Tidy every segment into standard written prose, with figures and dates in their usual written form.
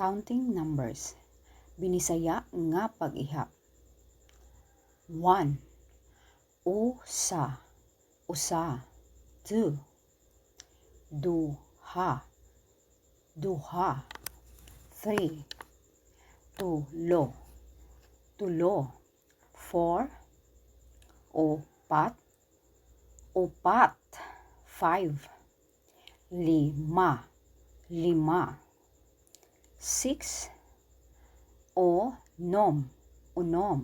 Counting numbers. Binisaya nga pag-ihap. 1, usa, usa. 2, duha, duha. 3, tulo, tulo. 4, upat, upat. 5, lima, lima. 6, unom, unom.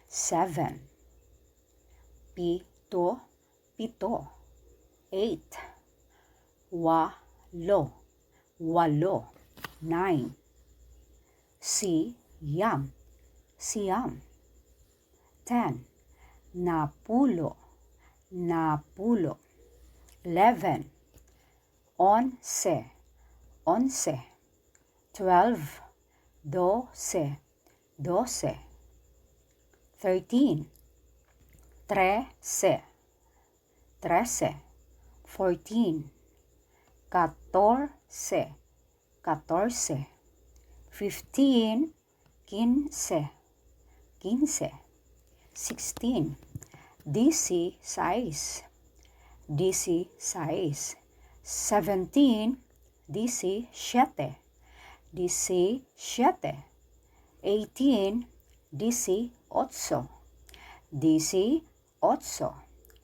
7, pito, pito. 8, walo, walo. 9, siyam, siyam. 10, napulo, napulo. 11, 11, 11. 12, 12, 12. 13, 13, 13. 14, 14, 14. 15, 15, 15. 16, 16, 16. 17, 17, 17. 18, 18, 18.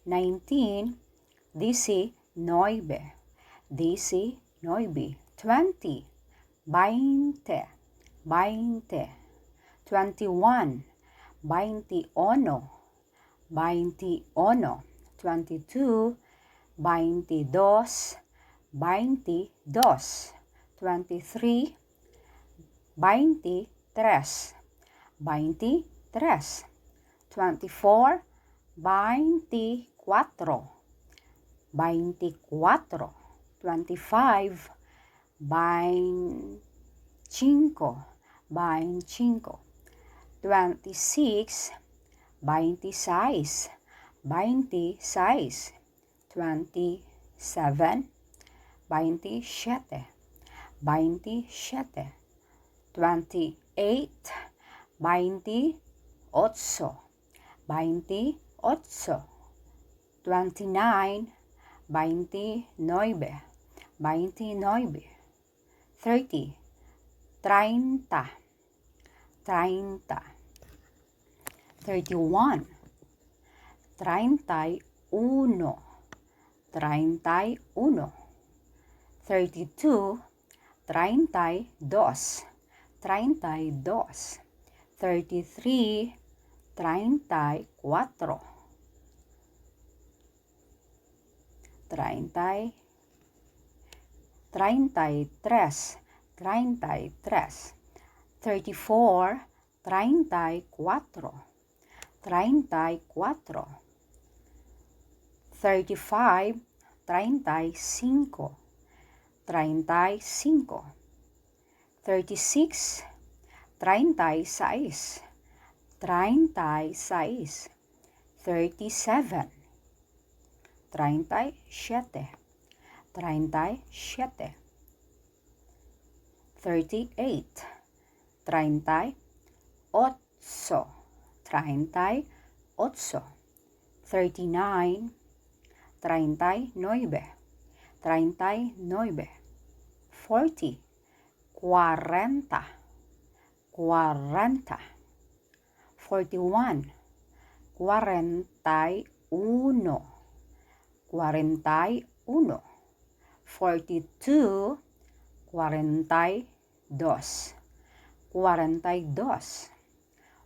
19, 19, 19. 20, 20, 20. 21, 21, 21. 22, 22, 22. 23, 23, 23. 24, 24, 24. 25, 25, 25. 26, 26, 26. 27, 27, 27. 28, 28, 28. 29, 29, 29. 30, 30, 30. 31, 31, 31. 32, 32, 32. 33, 34, 30, 33, 33. 34, 34, 34. 35, 35, 35. 36, 36, 36. 37, 37, 37. 38, 38, 38. 39, 39, 39. 40, 40, 40. 41, 41, 41. 42, 42, 42.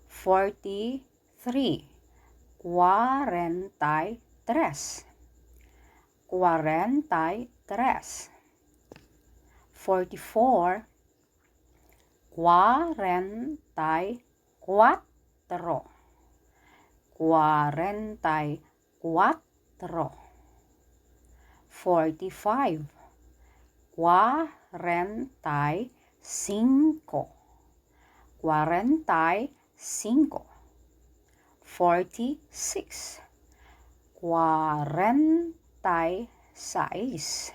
43, 43, 43. 44, 44, 44. 45, 45, 45. 46, 46,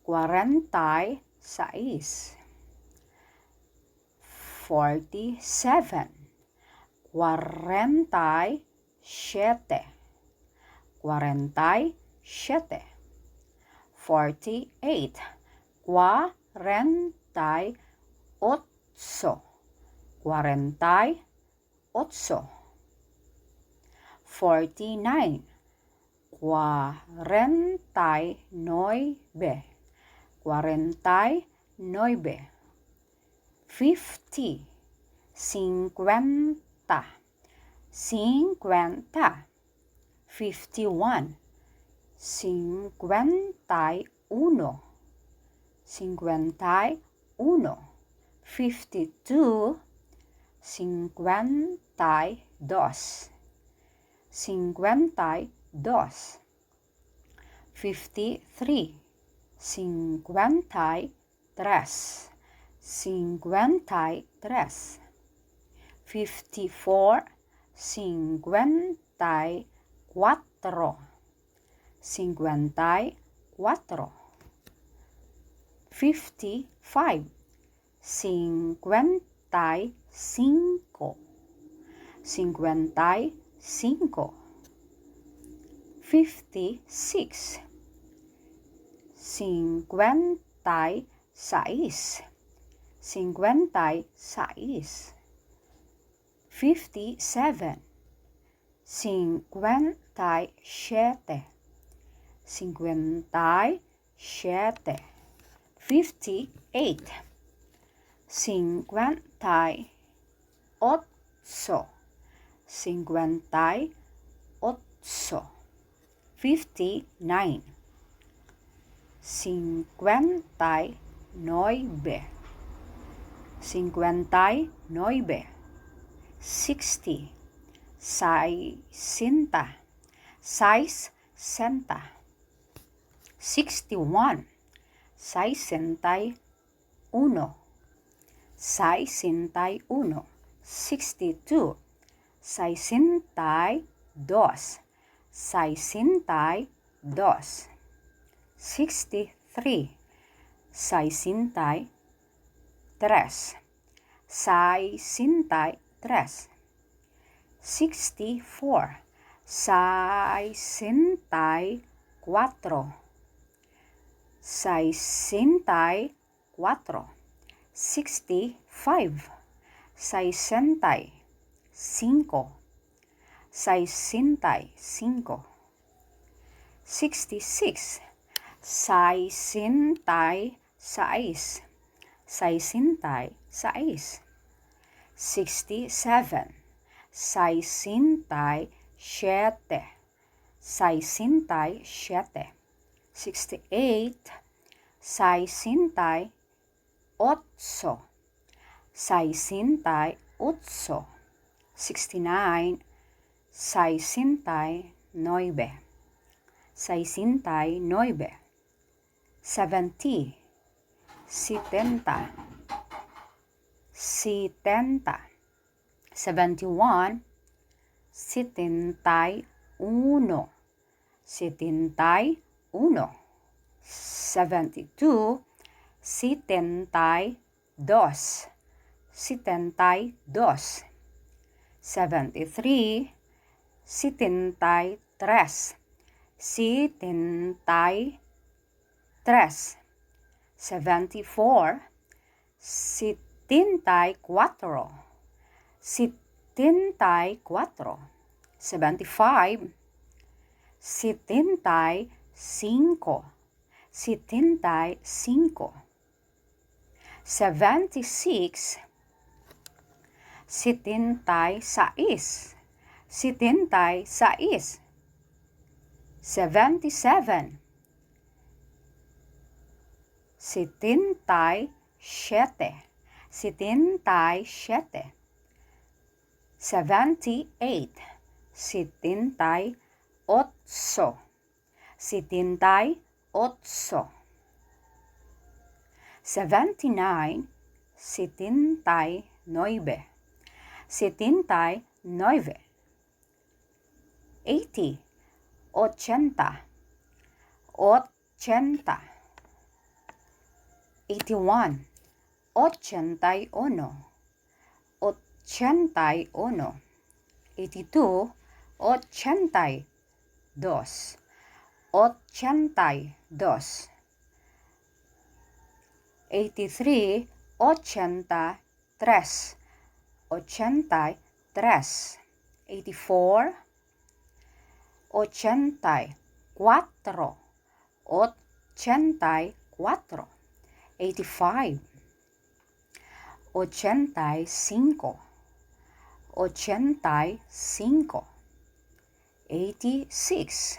46. 47, 47, 47. 48, 48, 48. 49, 49, 49. 50, 50, 50. 51, 51, 51. 52, 52, 52. 53, 53, 53. 54, 54, 54. 55, 55, 55. 56, 56, 56. 57, 57, 57. 58, 58, 58. 59, 59, 59. 60, 60, 60. 61, 61, 61. 62, 62, 62. 63, 63, 63. 64, 64, 64. 65, 65, 65. 66, 66, 66. 67, 67, 67. 68, 68, 68. 69, 69, 69. 70, 70, 70. 71, 71, 71. 72, 72, 72. 73, 73, 73. 74, 74, 74. 75, 75, 75. 76, 76, 76. 77, 77, 77. 78, 78, 78. 79, 79, 79. 80, 80, 80. 81, 81. 81, 82, 82, 82, 83, 83, 83, 84, 84, 84, 85, 85, 85, 86,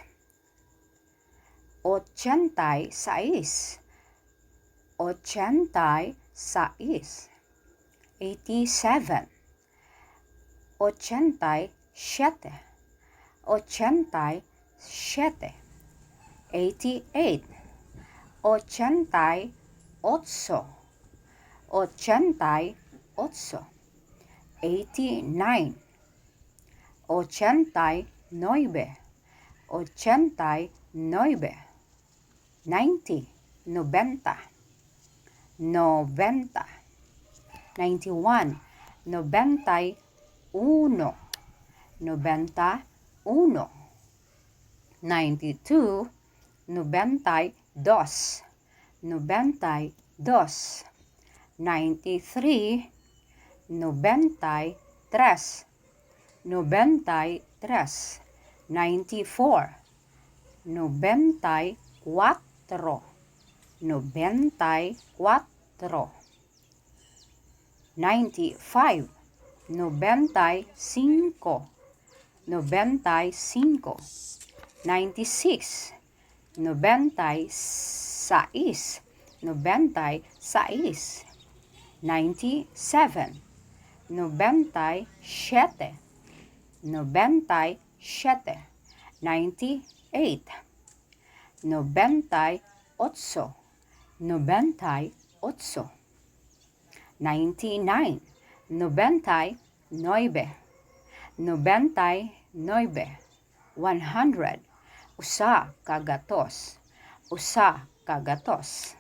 86, 86, 87, 87, 87, 88, 88, 88, 89, 89, 89, 90, 90, 90, 91, 91, 91, 92, 92, 92, 93, 93, 93, 94, 94, 94, 95, 95, 95, 96, 96, 96, 97, 97, 97, 98, 98, 98, 99, 99, 99, 100, 100, 100.